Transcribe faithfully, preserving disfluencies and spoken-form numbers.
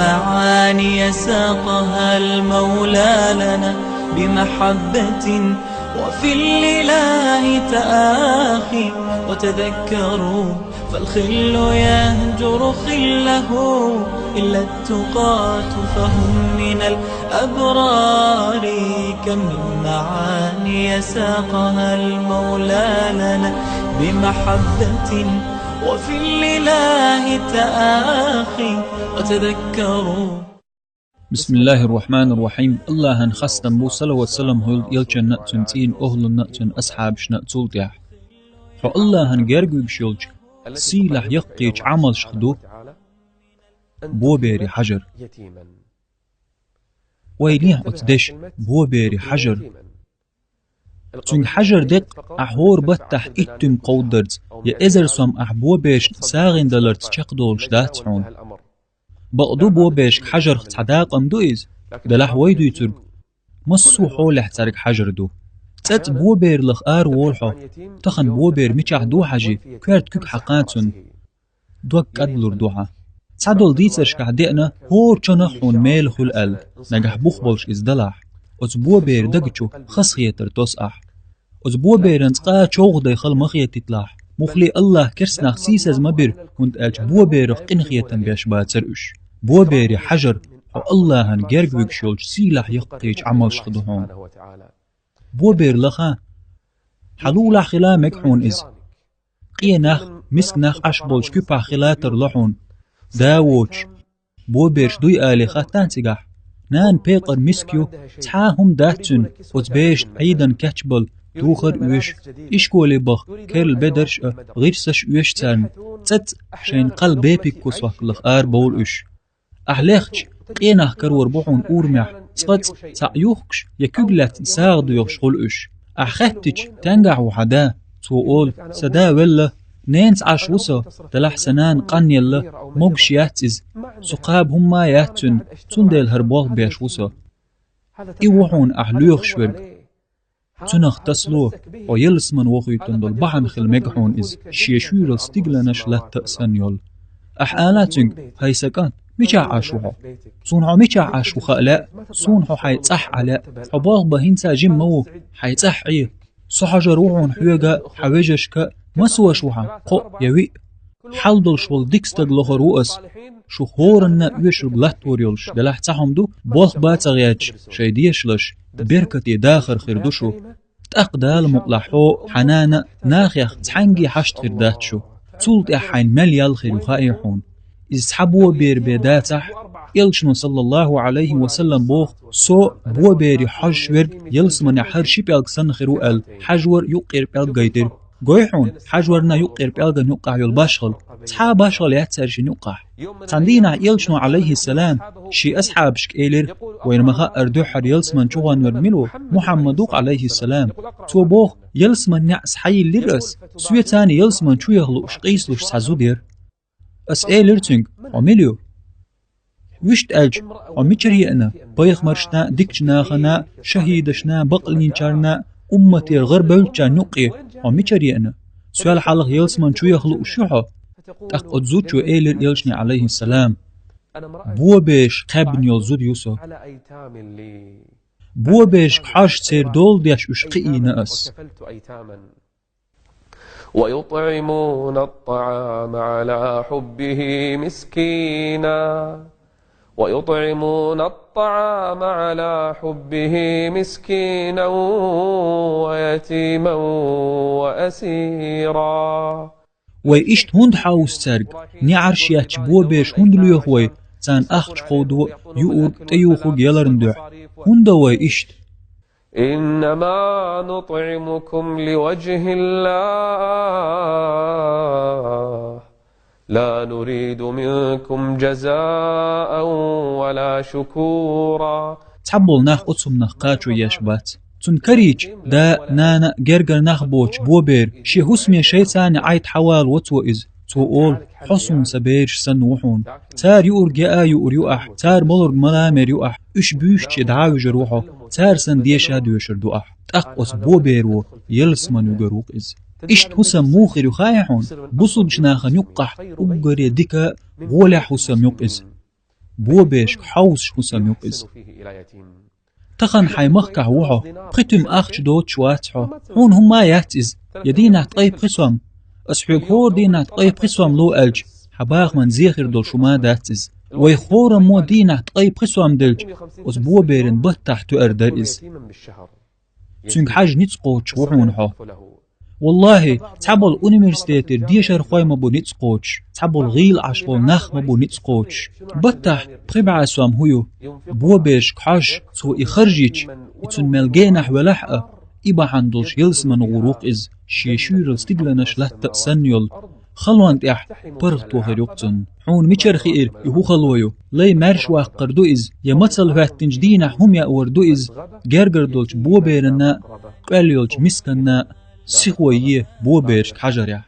معاني ساقها المولى لنا بمحبة، وفي الإله تآخي. وتذكروا فالخل يهجر خله إلا التقاة فهم من الأبرار. كم من معاني ساقها المولى لنا بمحبة، وفي الإله تآخي. وتذكروا بسم الله الرحمن الرحيم. Аллахӏан хастам бу, салават-салам хьуьлда элчанна а, цуьнан цӀийнан охӀланна а, цуьнан асхьабашна а цул тӀаьхьа. Хьо Аллахӏан герга вуьгуш йолчу сийлахь яккхийчу Ӏамалшах ду бобери хьажар. Вай лехьа оцу дешан бобери хьажар. Цуьнга хьажар декъ ахь хӀора баттахь итт туьма кховдарца я эзар сом ахь бобершна сагӀина даларца чекхдолуш дац хьуна. Бакъду, бобершка хьажарх цхьа дакъа ма ду иза, делахь вай дуьйцург массо а хьолехь цаьрга хьажар ду. ЦӀацӀа бобер лаха ара волу хьо, тахана бобер мичахь ду хьажи, коьрта куьг хьакха цунна. Дог кӀадлур ду хьан. Цхьадолу дийцаршкахь деана, хӀора чонах хьуна мела хуьлу аьлла, нагахь бух болуш иза далахь, оцу боберан даг чу хазахетар тосу ахь. Оцу боберанца къа човхадай хала ма хетийталахь. Муххале Аллахь керстанах сийсаз ма бира, хӀунда аьлча боберах къинхетам беш бацара уьш. Бобери хьажар хьо Аллахӏан герга вуьгуш йолчу сийлахь яккхийчу Ӏамалшах ду хьуна. Бобер лаха, хьан лулахь хила мега хьуна иза. Къен нах, миска нах Ӏаш болчу куьпахь хила тарло хьуна. Да воцуш, боберш дуй алий хаттахь цигахь? Нана пекъар миска ю, цхьа а хӀума дац цуьнан, оцу берашна Ӏийдан кечбала, тухар а оьшу, ишколе баха керла бедарш а, гӀирсаш а оьшу царна. ЦӀацӀа шайна кхалла бепиг кусок лаха ара бовлу уьш. Ахь лехча, къен нах карор бу хьуна урамехь, цкъацкъа цхьаъ юхкуш я куьг лаьцна сагӀа доьхуш хуьлу уьш. Ахь хаьттича, стенгахь ву хьан да? Цо олу: сан да велла, ненца Ӏаш ву со, делахь сан нана къанъелла, могуш яц иза. Со кхаба хӀумма а яц цуьнан, цундела хӀара болх беш ву со. И ву хьуна ахь лоьхуш верг. Цунах тасало, хьо ялсамане вохуьйтун долу бахьана хила мега хьуна иза, шен шуьйралла стигланаш латта а санна йолу. Ахь ала цуьнга: хӀай сан кӀант, мичахь Ӏаш ву хьо? Суна хьо мичахь Ӏаш ву хаа лаьа, суна хьо хьайн цӀахь Ӏан лаьа. Хьо болх бан хӀинца жима ма ву, хьайн цӀахь Ӏе. Со хьажар ву хьуна хьоьга а, хьан вежаршка а, масош ву хьан, кхоъ я виъ. Хьал долуш волу дика стаг лохур ву ас. Шух хӀоранна а оьшург латтор йолуш, делахь цхьа хӀума ду, болх бан ца гӀерташ шайн дешалаш беркате дахар хир ду шу. ТӀаккха Дала мукъалахь хьо а, хьан нана а нахех цхьаьнгге хьашт хир дац шу. Цул тӀаьхьа хьайн мел ял хир ю хаьий хьуна. Иза цхьа бобер бен дацахь, элчано, саллаллаху Ӏалайхи ва саллам, боху: со бобере хьожуш верг ялсаманехь хӀара ши пӀелг санна хир ву аьлла, хьажвар юккъера пӀелг гайтира. Гой хьуна, хьажварна юккъера пӀелгана юккъахь йолу башхалла. Цхьа а башхалла яц цаьршинна юккъахь. Цхьана дийнахь элчано, Ӏалайхиссалам, шен асхьабашка элира: вайна ма хаъара дуьххьара ялсамане чу гӀон верг мила ву? Мухьаммад ву-кх, Ӏалайхиссалам. Цо боху: ялсамане неӀ схьайиллира ас, соьца ялсамане чу яха лууш къийсалуш цхьа зуда яра. Ас элира цуьнга: хьо мила ю? Вуьшта аьлча, хьо мичара еана, пайхамаршна а, дикачу нахана а, шахӀидашна а, бакълинчарна а, умматера гӀарабевллачарна юккъе хьо мичара еана? Соьл хьалха ялсамане чу яха лууш ю хьо? ТӀаккха оцу зудчо элира элчане, Ӏалайхиссалам: бобераш кхаьбна йолу зуда ю со. Боберашка хьожуш церан дола деш уьш кхиийна ас. ويطعمون الطعام على حبه مسكينا ويطعمون الطعام على حبه مسكينا ويتيما وأسيرا. Вай иштта хӀунда хьовса цаьрга? НеӀарш етташ бобераш хӀунда лоьху вай, царна ахча кховдо а, юург, тӀеюхург яларна дуьхьа? ХӀунда вай иштта? إنما نطعمكم لوجه الله لا نريد منكم جزاء ولا شكورا. Цхьаболу нах оцу хӀуманах кхачо еш бац. Цунна карийча, да, нана, гергара нах боцуш бобер, шен хӀусаме шайца Ӏайта хьавалаво цо иза. Цо олу: хьо суна сан бераш санна ву хьуна. Цара юург яа а юур ю ахь, цара молург мала а мер ю ахь, уьш буьйсуче дӀа а вуьжур ву хьо, цара санна деша а доьшур ду ахь. ТӀаккха оцу боберо ялсамане вуьгур ву-кх иза. Иштта хӀусам муха хир ю хаьий хьуна? Бусулбачу нахана юккъахь уггаре дика, гӀолехь хӀусам ю-кх иза. Боберашка хьовсаш хӀусам ю-кх иза. Тахан хьай махкахь ву хьо, пхи туьма ахча доцуш вац хьо. Хьуна хӀумма а яц иза, я дийнахь ткъе пхи сом. Ас хьоьга хӀора дийнахь ткъе пхи сом лу аьлча, хьан бахаман зе хир долуш хӀумма а дац иза. Вай хӀораммо дийнахь ткъе пхи сом делча, оцу боберан баттахь тоьар дара иза. Цуьнга хьажа ницкъ кхочуш ву хьуна хьо. Валлахьи, цхьаболу университетера дешархой ма бу ницкъ кхочуш, цхьаболу гӀийла Ӏаш болу нах ма бу ницкъ кхочуш. Баттахь пхи бӀе сом хӀун ю? Боберашка хьожуш, цо и харжийча, и цунна мел генахь велахь а, и бахьана долуш ялсамане гӀур ву-кх иза, шен шуьйралла стигланаш латта а санна йолу халон тӀехь паргӀато хир ю-кх цунна. Хьуна мичара хиира, и хӀун хало ю? Лай маьрша ваккхар ду иза, я мацалла хӀоьттинчу дийнахь хӀума яавар ду иза, гергара долчу боберанна а, къоьлла йолчу мисканна а сихо е боберашка хьажарехь.